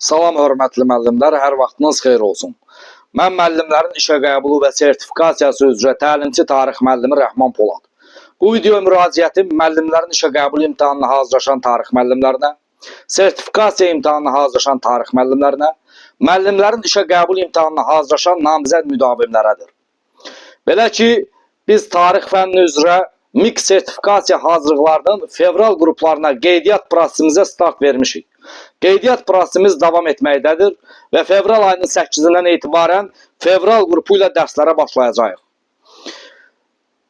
Salam hörmətli müəllimlər, hər vaxtınız xeyir olsun. Mən müəllimlərin işə qəbulu və sertifikasiyası üzrə təlimçi tarix müəllimi Rəhman Polad. Bu video müraciətim müəllimlərin işə qəbul imtahanına hazırlaşan tarix müəllimlərinə, sertifikasiya imtahanına hazırlaşan tarix müəllimlərinə, müəllimlərin işə qəbul imtahanına hazırlaşan namizəd müdavimlərədir. Belə ki, biz tarix fənni üzrə MİQ sertifikasiya hazırlıqlarının fevral qruplarına qeydiyyat prosesimizə start vermişik. Qeydiyyat prosesimiz davam etməkdədir və fevral ayının 8-dən etibarən fevral qrupu ilə dərslərə başlayacağıq.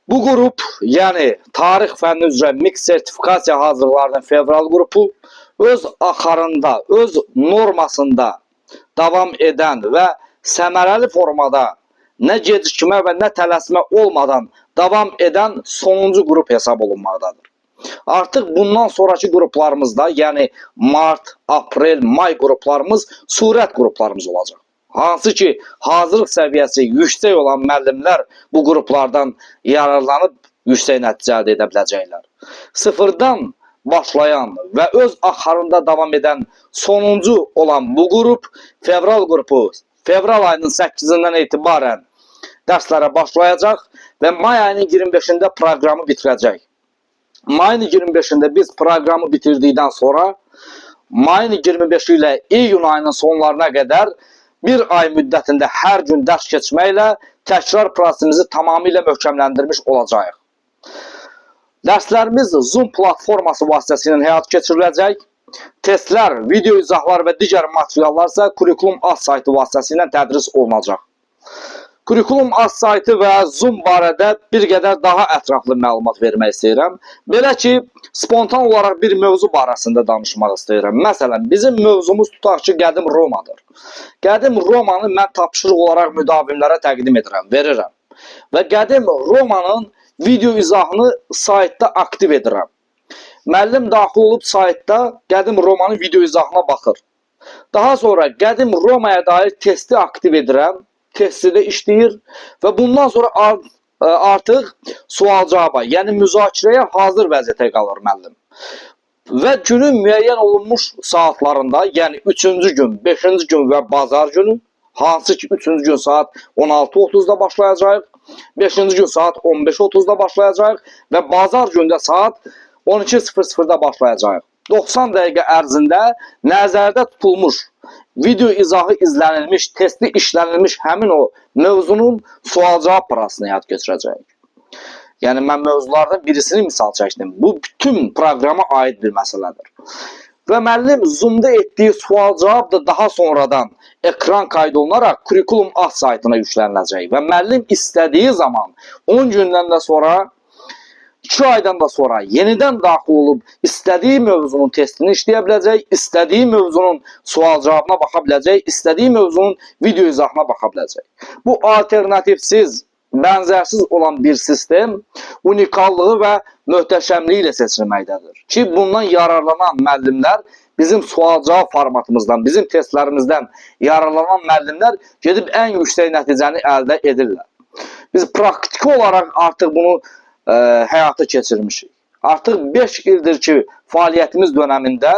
Bu qrup, yəni tarix fənni üzrə MİQ sertifikasiya hazırlıqlarının fevral qrupu öz axarında, öz normasında davam edən və səmərəli formada nə gecikmə və nə tələsmə olmadan davam edən sonuncu qrup hesab olunmaqdadır. Artıq bundan sonraki qruplarımızda, yəni mart, aprel, may qruplarımız surət qruplarımız olacaq. Hansı ki, hazırlıq səviyyəsi yüksək olan müəllimlər bu qruplardan yararlanıb yüksək nəticə əldə edə biləcəklər. Sıfırdan başlayan və öz axarında davam edən sonuncu olan bu qrup fevral qrupu fevral ayının 8-dən etibarən dərslərə başlayacaq və may ayının 25-də proqramı bitirəcək. Mayın 25-də biz proqramı bitirdikdən sonra mayın 25-i ilə iyun ayının sonlarına qədər bir ay müddətində hər gün dərs keçməklə təkrar prosesimizi tamamilə möhkəmləndirmiş olacağıq. Dərslərimiz Zoom platforması vasitəsilə həyata keçiriləcək. Testlər, video izahlar və digər materiallar isə Kurikulum Az saytı vasitəsilə tədris olunacaq. Kurikulum Az saytı və Zoom barədə bir qədər daha ətraflı məlumat vermək istəyirəm. Belə ki, spontan olaraq bir mövzu barəsində danışmaq istəyirəm. Məsələn, bizim mövzumuz tutaq ki, Qədim Romadır. Qədim Romanı mən tapşırıq olaraq müdavimlərə təqdim edirəm, verirəm. Və Qədim Romanın video izahını saytda aktiv edirəm. Müəllim daxil olub saytda Qədim Romanın video izahına baxır. Daha sonra Qədim Romaya dair testi aktiv edirəm. Testi də işləyir və bundan sonra artıq sual-cavaba, yəni müzakirəyə hazır vəziyyətə qalır müəllim. Və günün müəyyən olunmuş saatlarında, yəni 3-cü gün, 5-ci gün və bazar günü, hansı ki 3-cü gün saat 16:30-da başlayacağıq, 5-ci gün saat 15:30-da başlayacağıq və bazar gündə saat 12:00-da başlayacağıq. 90 dəqiqə ərzində nəzərdə tutulmuş, video izahı izlənilmiş, testi işlənilmiş həmin o mövzunun sual-cavab prosesini həyata keçirəcəyik. Yəni mən mövzulardan birisini misal çəkdim. Bu bütün proqrama aid bir məsələdir. Və müəllim Zoom-da etdiyi sual-cavab da daha sonradan ekran qayd olunaraq Kurikulum Az saytına yükləniləcək və müəllim istədiyi zaman 10 gündən də sonra, 2 aydan da sonra yenidən daxil olub istədiyi mövzunun testini işləyə biləcək, istədiyi mövzunun sual-cavabına baxa biləcək, istədiyi mövzunun video izahına baxa biləcək. Bu alternativsiz, bənzərsiz olan bir sistem unikallığı və möhtəşəmliyi ilə seçilməkdədir. Ki, bundan yararlanan müəllimlər, bizim sual-cavab formatımızdan, bizim testlərimizdən yararlanan müəllimlər gedib ən yüksək nəticəni əldə edirlər. Biz praktiki olaraq artıq bunu həyata keçirmişik. Artıq 5 ildir ki, fəaliyyətimiz dönəmində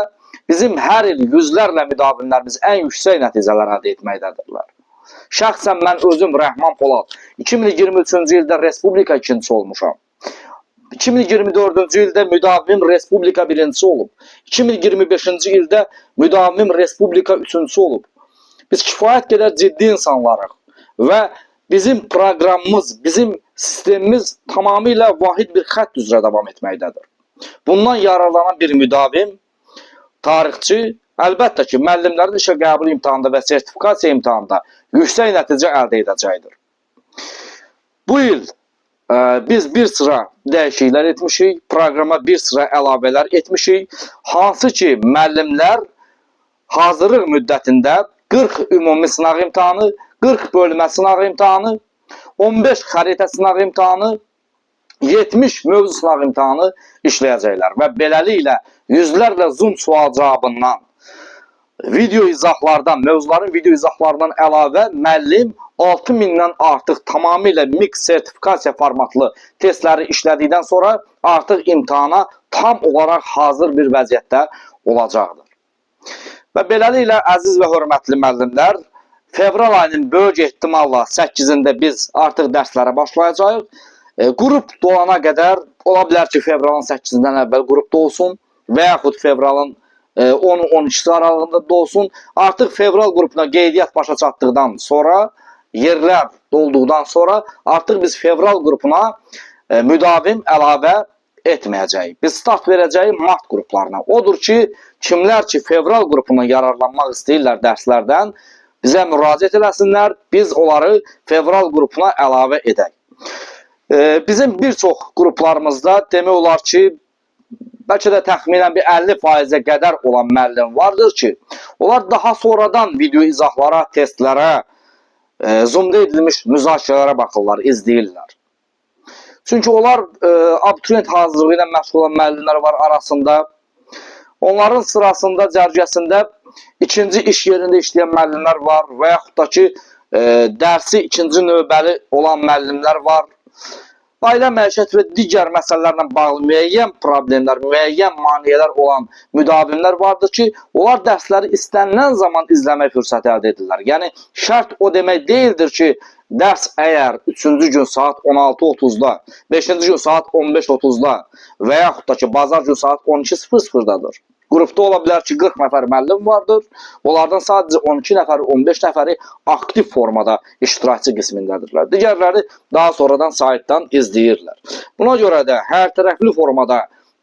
bizim hər il yüzlərlə müdavimlərimiz ən yüksək nəticələr əldə etməkdədirlər. Şəxsən mən özüm Rəhman Polad 2023-cü ildə Respublika ikincisi olmuşam. 2024-cü ildə müdavimim Respublika birincisi olub. 2025-ci ildə müdavimim Respublika üçüncüsü olub. Biz kifayət qədər ciddi insanlarıq və bizim proqramımız, bizim sistemimiz tamamilə vahid bir xətt üzrə davam etməkdədir. Bundan yararlanan bir müdavim, tarixçi, əlbəttə ki, müəllimlərin işə qəbul imtahanında və sertifikasiya imtahanında yüksək nəticə əldə edəcəkdir. Bu il biz bir sıra dəyişikliklər etmişik, proqrama bir sıra əlavələr etmişik, hansı ki, müəllimlər hazırlıq müddətində 40 ümumi sınaq imtahanı, 40 bölmə sınaq imtahanı, 15 xəritə sınaq imtahanı, 70 mövzu sınaq imtahanı işləyəcəklər və beləliklə yüzlərlə Zoom sual-cavabından, video izahlardan, mövzuların video izahlarından əlavə müəllim 6000-dən artıq tamamilə MİQ sertifikasiya formatlı testləri işlədikdən sonra artıq imtahana tam olaraq hazır bir vəziyyətdə olacaqdır. Və beləliklə, əziz və hörmətli müəllimlər, fevral ayının böyük ehtimalla 8-də biz artıq dərslərə başlayacağıq. Qrup dolana qədər, ola bilər ki, fevralın 8-dən əvvəl qrup dolsun və yaxud fevralın 10-12-si aralığında dolsun. Artıq fevral qrupuna qeydiyyat başa çatdıqdan sonra, yerlər dolduqdan sonra artıq biz fevral qrupuna müdavim əlavə etməyəcəyik. Biz start verəcəyik mart qruplarına. Odur ki, kimlər ki fevral qrupundan yararlanmaq istəyirlər dərslərdən, bizə müraciət eləsinlər, biz onları fevral qrupuna əlavə edək. Bizim bir çox qruplarımızda demək olar ki, bəlkə də təxminən bir 50%-ə qədər olan müəllim vardır ki, onlar daha sonradan video izahlara, testlərə, Zoom-da edilmiş müzakirələrə baxırlar, izləyirlər. Çünki onlar abituriyent hazırlığı ilə məşğul olan müəllimlər var arasında. Onların sırasında, cərgəsində ikinci iş yerində işləyən müəllimlər var və yaxud da ki, dərsi ikinci növbəli olan müəllimlər var. Ailə, məişət və digər məsələlərlə bağlı müəyyən problemlər, müəyyən maneələr olan müdavimlər vardır ki, onlar dərsləri istənilən zaman izləmək fürsəti əldə edirlər. Yəni şərt o demək deyildir ki, dərs əgər 3-cü gün saat 16:30-da, 5-ci gün saat 15:30-da və yaxud da ki, bazar gün saat 12:00-dadır. Qrupda ola bilər ki, 40 nəfər müəllim vardır. Onlardan sadəcə 12 nəfəri, 15 nəfəri aktiv formada iştirakçı qismindədirlər. Digərləri daha sonradan saytdan izləyirlər. Buna görə də hər tərəfli formada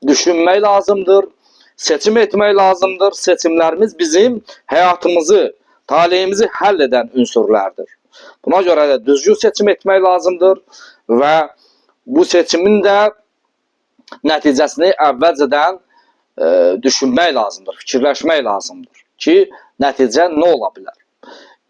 düşünmək lazımdır, seçim etmək lazımdır. Seçimlərimiz bizim həyatımızı, taleyimizi həll edən ünsürlərdir. Buna görə də düzgün seçim etmək lazımdır və bu seçimin də nəticəsini əvvəlcədən düşünmək lazımdır, fikirləşmək lazımdır ki, nəticə nə ola bilər?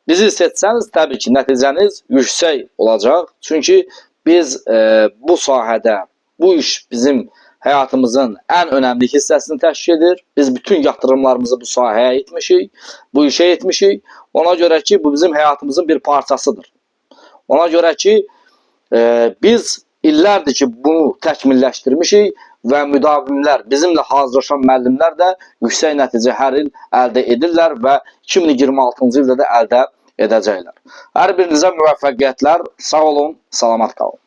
Bizi seçsəniz, təbii ki, nəticəniz yüksək olacaq. Çünki biz bu sahədə, bu iş bizim həyatımızın ən önəmli hissəsini təşkil edir. Biz bütün yatırımlarımızı bu sahəyə etmişik, bu işə etmişik. Ona görə ki, bu bizim həyatımızın bir parçasıdır. Ona görə ki, biz illərdir ki, bunu təkmilləşdirmişik və müdavimlər, bizimlə hazırlaşan müəllimlər də yüksək nəticə hər il əldə edirlər və 2026-cı ildə də əldə edəcəklər. Hər birinizə müvəffəqiyyətlər, sağ olun, salamat qalın.